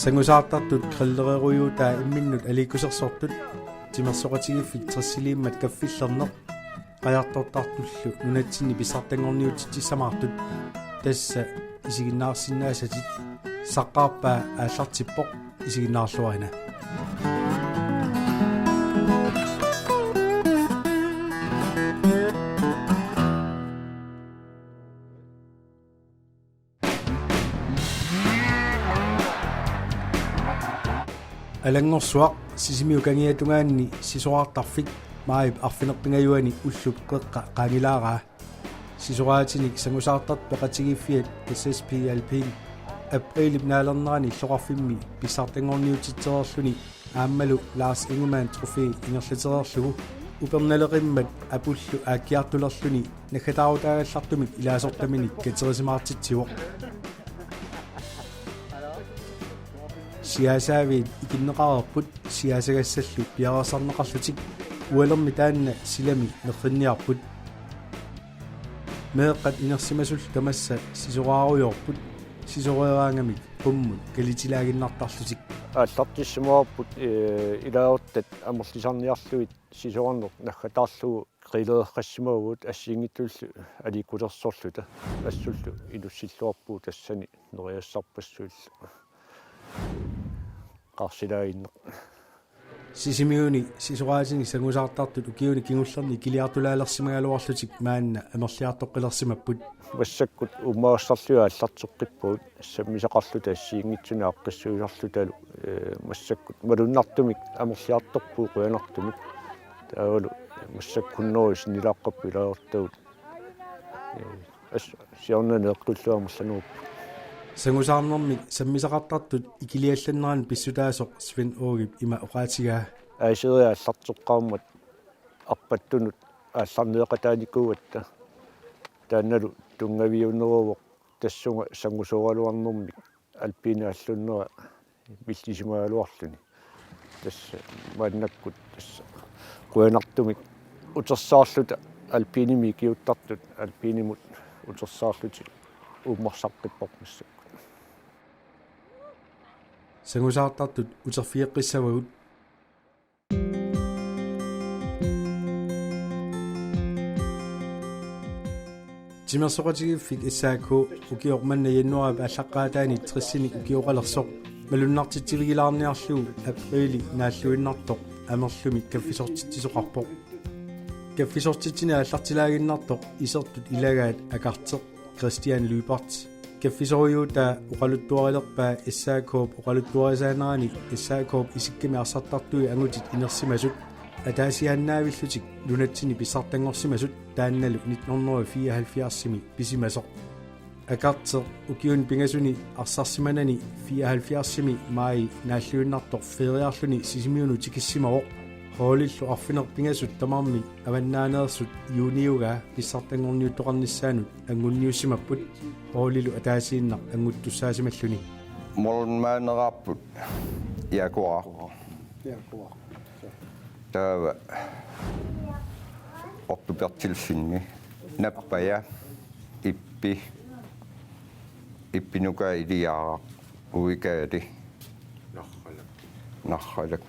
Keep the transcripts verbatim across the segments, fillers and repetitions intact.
Sangusaartartut grillererujuutaa imminnut aliikkusersortut, timersoqatigiiffik tressiliimmat kaffillerneq, qajartortartullu nunatsinni pissartanngorniutitsissamaartut. Tassa isiginnaarsinnaasatit. Saqqaarpaa aallartippoq, isiginnaarluarina. Alanngorsuaq Sisimiut kangiatungaanni sisoraartarfik maajip arfineq-pingajuani ullup qeqqa qaangilaaraa. Sisoraatinik sangusaartartut peqatigiiffiat S S P Alpin apriilip naalernerani illoqarfimmi pissartanngorniutitsereerluni aammalu Lars Ingemann Trofæ ingerlatereerlugu upernaleqimmat apullu aakkiartulerluni naggataarutaagallartumik ilaasortaminik katerisimaartitsivoq. Siaasaaviit ikinneqareerput siaasagassallu piareersarneqarlutik, ualermi taanna silami nerrinniarput. Meeqqat inersimasullu tamassa sisoraarujoorput, sisoreeraangamik qummut kalitilaaginnartarlutik. Aallartissimavarput, ee, ilaasortat amerlisarniarlugit sisorarneq naggataarlugu grillereqqassimavugut assigiinngitsullu aliikkusersorluta. Assullu ilussilluarpugut tassani nerisassarpassuillu qarsilaaginneq. Sisimiuni sisoraatinik sangusaartartut ukiuni kingullerni ikiliartulaalersimagaluarlutik maanna amerliartoqqilersimapput. Massakkut uumagassarlugit aallarteqqippagut sammisaqarluta assigiinngitsunik aaqqissuisarlutalu, ee, massakkut malunnartumik amerliartorpugut qujanartumik. Taavalu massakkut hundrede sinnilaarput ilaasortagut. Ee, as-, siorna neeqqullugu amerlanerupput. Sangusaarnermik sammisaqartartut ikiliallanneranut pissutaasoq Svend Aagep ima oqaatigaa. Aasiit aallarteqqaarmat arpattunut aallarneqataanikuugatta. Taannalu tunngaviuneruvoq tassunga sangusooraluarnermik alpini allunnera villisimagaluarluni. Tassa maannakkut tassa qujanartumik utersaarluta alpinimik ikiuttartut alpinimut utersaarlutik uummarsaqqipparput massakkut. Sangusaartartut uterfigeqqissavagut. Timersoqatigiiffik S A K ukioq manna januaarip aallaqqaataani tressinik ukioqalersoq malunnartitsivigilaarniarlugu apriili naalluinnartoq Amerlumi kaffisortitsisoqarpoq. Kaffisortitsineq aallartilaaginnartoq isertut ilagaat Akerteq Christian Lyberth. Kaffisorujuutaa oqaluttuarilerpaa S A K-p oqaluttuarisaanerani S A K-p isikkamik arsartartui angutit inersimasut ataasiaannaavillutik nunatsinni pissartanngorsimasut, taannalu nitten hundrede og fireoghalvfjerdsimi pisimasoq. Akerteq ukiuni pingasuni arsarsimanani fireoghalvfjerdsimi maaji naalluinnartoq feriarluni Sisimiunut tikissimavoq. Holdillu arfineq-pingasut tamarmik Avannaaneersut juuniugaa pissartanngorniuttoqarnissaanut angunniussimapput, holdilu ataasiinnaq anguttussaasimalluni. Målmanderaarput Jaguar. Jaguar. Taava Otto Berthelsenip, Nappaja, Ippi, Ippi Nuka Iliaraq, Uikaali. Narralak. Narralak.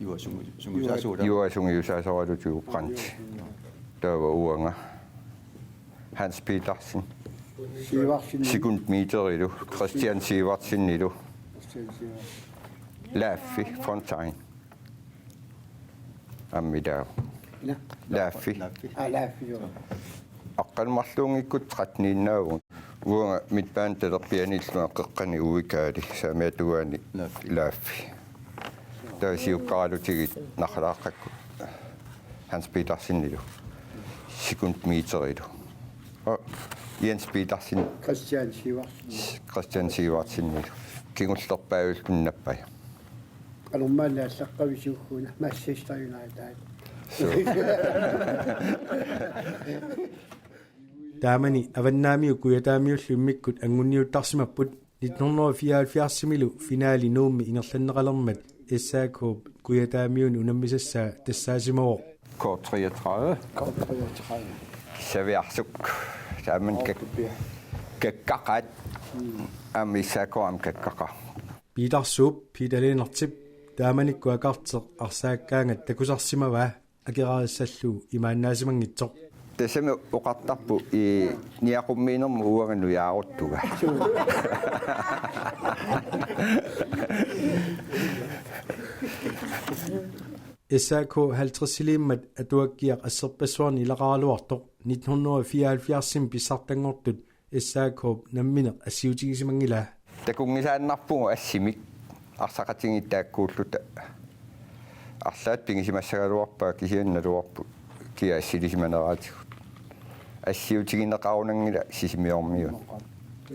Juasungi-, sungiusaasoq. Juasungiusaasoralutigu Brandt. Taava uanga. Hans Petersen. Sivertsen. Sekundmeterilu. Christian Sivertsenilu. Christian Sivertsen. Laffi Fontain. Aamma ilaavoq. Ila? Laffi. Laffi. Aa, Laffi, joo. Aqqaneq-marlunngikkutta tretteniinnaavugut. Uanga midtbanetalerpiani illunga qeqqani Uikaali, saamiata tungaani Laffi. Laffi. Taava siukkaralutigit narralaaqqakkut Hans Petersenilu. Sekundmeterilu. Og Jens Petersen. Christian Sivertsen. Christian Sivertsenilu. Kingullerpaavillutik Nappaja. Qanormaanna allaqqavisiukkuna Manchester United. Suu. Taamani Avannaamiut Kujataamiullu immikkut angunniuttarsimapput. Nitten hundrede og fireoghalvfjerdsimilu finali Nuummi ingerlanneqalermat S A K-p Kujataamiuni unammisassaa tassaasimavoq. K treogtredive. K treogtredive. Saviarsuk. Taamani kak-, kakkaqaat. Mm. Aamma S A K aamma kakkaqarpoq. Piitarsuup Piitaliinertip taamanikkut akerteq arsaakkaangat takusarsimavaa akerarissallugu imaannaasimanngitsoq. Tassami oqartarpoq i niaqummiinermut uanga nujaaruttunga. S A K halvtredsiliimmat atuakkiaq asserpassuarnik ilaqaraluartoq nitten hundrede og fireoghalvfjerdsimi pissartanngortut S A K-p nammineq assiutigisimanngilaa. Takunngisaannarpugut assimik arsaqatigiit taakkuulluta. Arlaat pigisimassagaluarpaat kisianni naluarput kia assilisimaneraatigut. Assiutigineqarunanngilaq Sisimiormiut.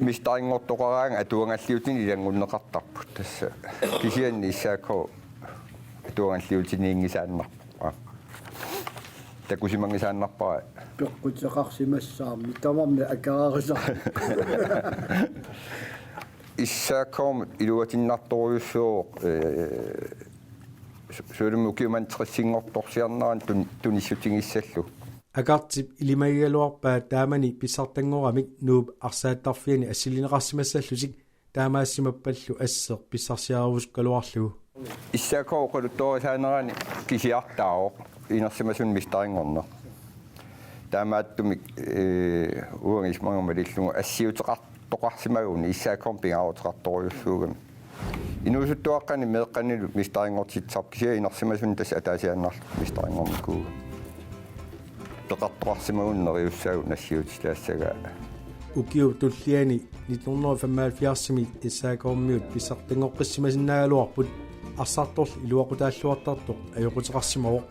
Mesterinngortoqaraangat atuagalliutini ilanngunneqartarput tassa. Kisianni S A K atuagalliutiniinngisaannarpoq. Aa. Takusimanngisaannarpara. Peqquteqarsimassaarmi tamarmi akerarisarput. S A K-mut iluatinnartorujussuuvoq, ee, su-, suulimi ukiumannit tressinngortorsiornerani tun-, tunissutigissallugu. Akertip ilimagigaluarpaa taamani pissartanngoramik Nuup arsaattarfiani assilineqarsimassallutik taamaassimappallu asseq pissarsiarerusukkaluarlugu. S A K oqaluttuarisaanerani kisiartaavoq inersimasuni mesterinngorneq. Taamaattumik, ee, uanga isumagama malillugu assiuteqartoqarsimaguni S A K-mut pingaaruteqartorujussuugami. Inuusuttuaqqani meeqqanilu mesterinngortitsisarput kisianni inersimasuni tassa ataasiaannarlugu mesterinngornikuugami. Peqartoqarsimaguni neriussaagut nassiutitaassagaa. Ukiup tulliani nitten hundrede og femoghalvfjerdsimi S A K-miut pissartanngoqqissimasinnaagaluarput arsartorli iluaqutaalluartartoq ajoquteqarsimavoq.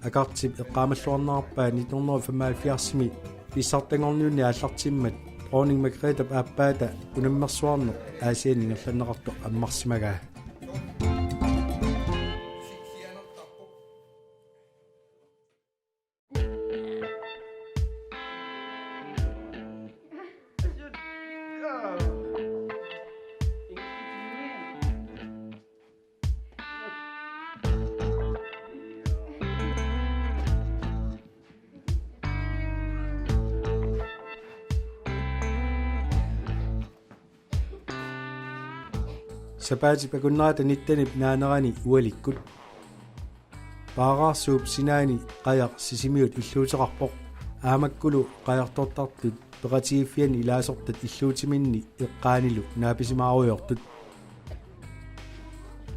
Akertip eqqaamalluarnerarpaa nitten hundrede og femoghalvfjerdsimi pissartanngorniunneq aallartimmat Dronning Margrethep aappaata unammersuarneq Aasianni ingerlanneqartoq ammarsimagaa. Sapaatip akunnerata nittenip naanerani ualikkut. Paaraarsuup sinaani qajaq Sisimiut illuuteqarpoq. Aamakkulu qajartortartut peqatigiiffianni ilaasortat illuutiminni eqqaanilu naapisimaarujoortut.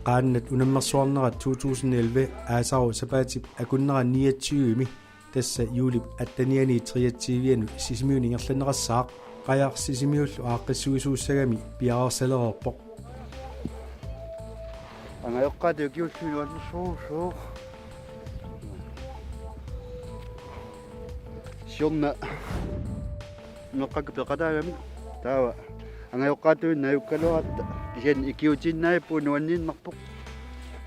Qaannat unammersuarnerat to tusind elleve aasaru sapaatip akunnera niogtyvemi, tassa juulip attenianit treogtyvianut Sisimiuni ingerlanneqassaaq, qajaq Sisimiullu aaqqissuisuussagami piareersalereerpoq. Angajoqqaatut ikiulluni nuannersuusoq. Siorna meeqqakka peqataagamik taava angajoqqaatut najukkaluaratta kisianni ikiuutiinnarpugut nuanniinnarpoq.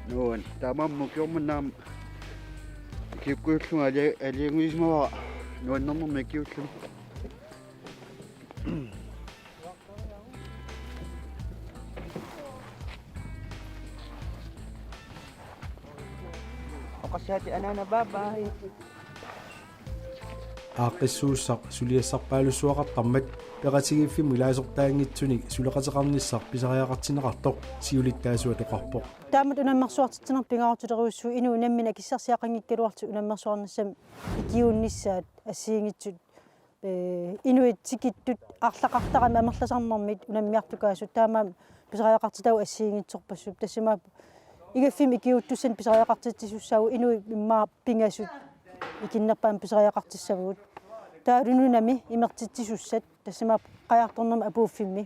Nuan taamaammat ukiormanna aamma ikiukkusullunga ali-, alianguisimavara nuannernermik ikiulluni. Oqassaati anaana, bye bye. Aaqqissuussaq suliassarpaalussuaqartarmat peqatigiiffimmut ilaasortaanngitsunik suleqateqarnissaq pisariaqartinneqartoq siulittaasuatoqarpoq. Taamatut unammersuartitsinermik pingaaruteqarujussuuvoq inuit namminneq akissarsiaqanngikkaluarlutik unammersuarnissamik ikiuunnissaat assigiinngitsut, ee, inuit tikittut arlaqartaramik amerlasarnermit unammiartukaasut taamaammat pisariaqartitaagut assigiinngitsorpassuupput. Tassami igaffimmi ikiuuttussanik pisariaqartitsisussaagut inuit immaqa pingasut ikinnerpaamik pisariaqartissavagut. Taavalu nunami imertitsisussat tassami qajartornermi apuuffimmi.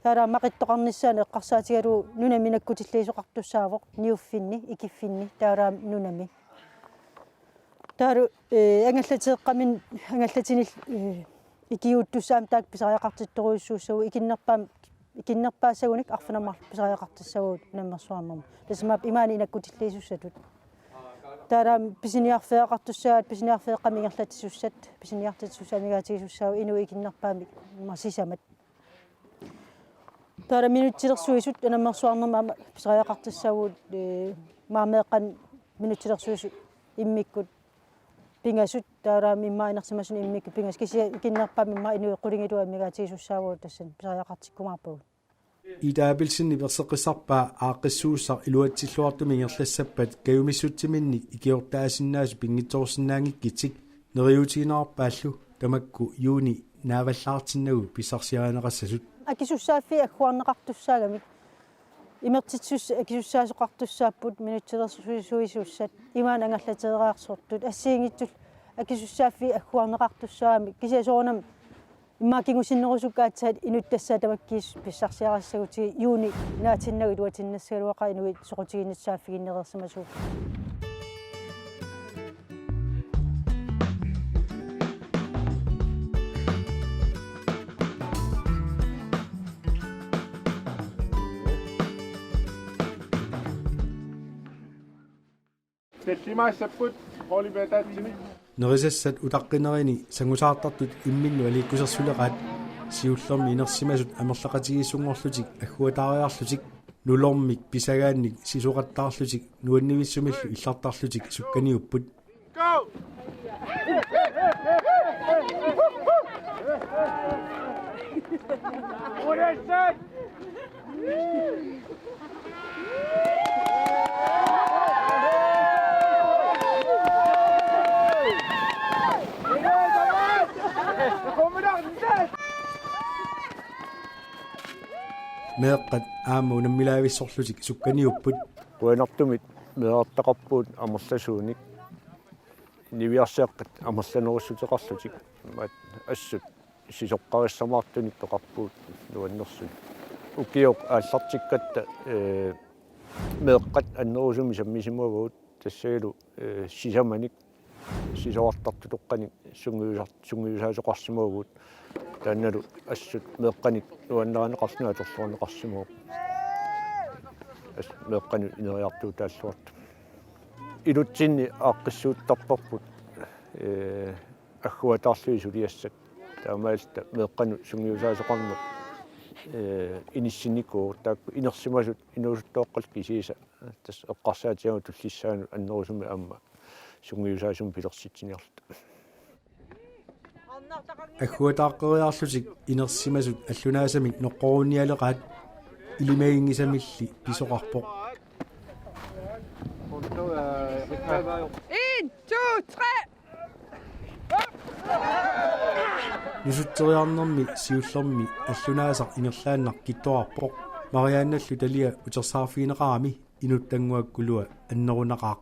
Taava maqittoqarnissaanut eqqarsaatigalugu nunami nakkutilliisoqartussaavoq niuffinni, ikiffinni, taava nunami. Taavalu, ee, angallateeqqaminnik, angallatinillu, ee, ikiuuttussaamik taakku pisariaqartittorujussuussagut ikinnerpaamik, ikinnerpaassagunik arfineq-marluk pisariaqartissavagut unammersuarnermut. Tassami imaani nakkutilliisussatut. Taava pisiniarfeeqartussaat, pisiniarfeeqqamik ingerlatsisussat, pisiniartitsisussat amigaatigisussaagut inuit ikinnerpaamik immaqa sisamat. Taava minutsilersuisut unammersuarnermi aamma pisariaqartissavagut, ee, maaniiqqanik minutsilersuisut immikkut pingasut, taava immaqa inersimasuni immikkut pingasut, kisianni ikinnerpaamik immaqa inuit qulingiluat amigaatigisussaavugut tassani, pisariaqartikkumaarpagut. Ida Abelsenip erseqqissarpaa aaqqissuussaq iluatsilluartumik ingerlassappat kajumissutsiminnik ikiortaasinnaasut pinngitsoorsinnaanngikkitsik neriuutigineqarpaallu tamakku juuni naavallaartinnagu pissarsiarineqassasut. Akisussaaffii agguarneqartussaagamik. Imertitsisut akisussaasoqartussaapput minutsilersuisuisussat imaanngilaq angerlatereersortut assigiinngitsullu akisussaaffii agguarneqartussaagamik kisianni soorunami immaqa kingusinnerusukkaat aatsaat inuit tassaat tamakkiisut pissarsiarissagutigit juuni naatinnagu iluatinnassagaluaqaat inuit soqutiginnissaaffiginnereersimasuupput. Tallimaassapput Olivia Tatsimi. Nerisassat utaqqinerini sangusaartartut imminnut aliikkusersuleqaat, siullermi inersimasut amerlaqatigiissunngorlutik agguataariarlutik, nulormik pisagaannik sisoqattaarlutik nuannivissumillu illartarlutik sukkaniupput. Go! Meeqqat aamma unammilaavissorlutik sukkaniupput. Qujanartumik meerartaqarpugut amerlasuunik. Niviarsiaqqat amerlanerussuteqarlutik. Imaat assut sisoqqarissamaartunik peqarpugut nuannersut. Ukioq aallartikkatta, ee, meeqqat annerusumik sammisimavagut tassanilu, ee, sisamanik sisoqartartutoqqanik sungiusar-, sungiusaasoqarsimavugut. Taannalu assut meeqqanik nuannarineqarluni atorluarneqarsimavoq. Assut meeqqanut ineriartuutaalluartut. Ilutsinni aaqqissuuttarparput, ee, agguataarlugit suliassat. Taamaalilluta meeqqanut sungiusaasoqarneq, ee, inissinnikuuvoq taakku inersimasut inuusuttuaqqallu kisiisa. Tassa eqqarsaatigalugu tullissaanut annerusumik aamma sungiusaasumik pilersitsiniarluta. Agguataaqqeriarlutik inersimasut allunaasamik noqqorunnialeqaat ilimaginngisamilli pisoqarpoq. En, to, tre! Nusutteriarnermi siullermi allunaasaq ingerlaannaq kittorarpoq. Mariannallu talia utersaarfigineqarami inuttannguakkulua annerunaqaaq.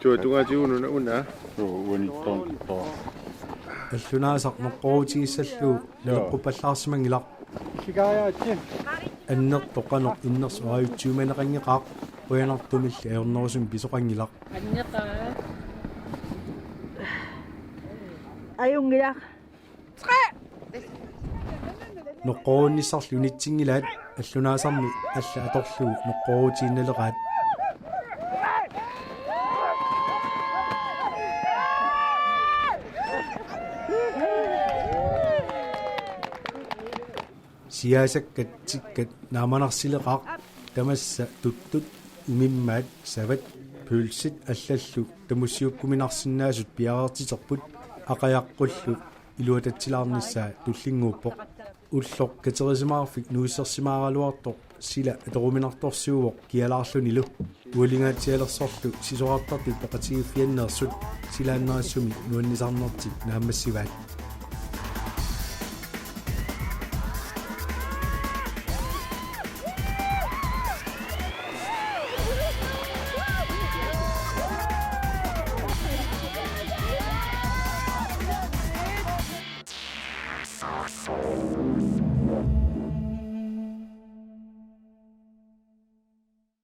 Tuatungaatigut una una. Joo, uanittoon kittoa. Allunaasaq noqqorutigissallugu naleqquppallaarsimanngilaq. Sikariaatsi. Annertoq qanoq innersoq ajortuumaneqanngilaq, qujanartumilli ajornerusumik pisoqanngilaq. Anneqaa. Ajunngilaq. Noqqorunnissarli unitsinngilaat, allunaasarmi alla atorlugu noqqorutiinnaleqaat. Siaasakkat tikkat naamanarsileqaaq, tamassa tuttut, umimmaat, savat, pølsit allallu tamussiukkuminarsinnaasut piareertiterput, aqajaqqullu iluatatsilaarnissaa tullinnguuppoq. Ulloq katerisimaarfik nuissersimaaraluartoq sila atoruminartorsiuvoq kialaarlunilu. Ualingaatsialersorlu sisorartartut peqatigiiffianneersut silaannarissumik nuannisarnertik naammassivaat.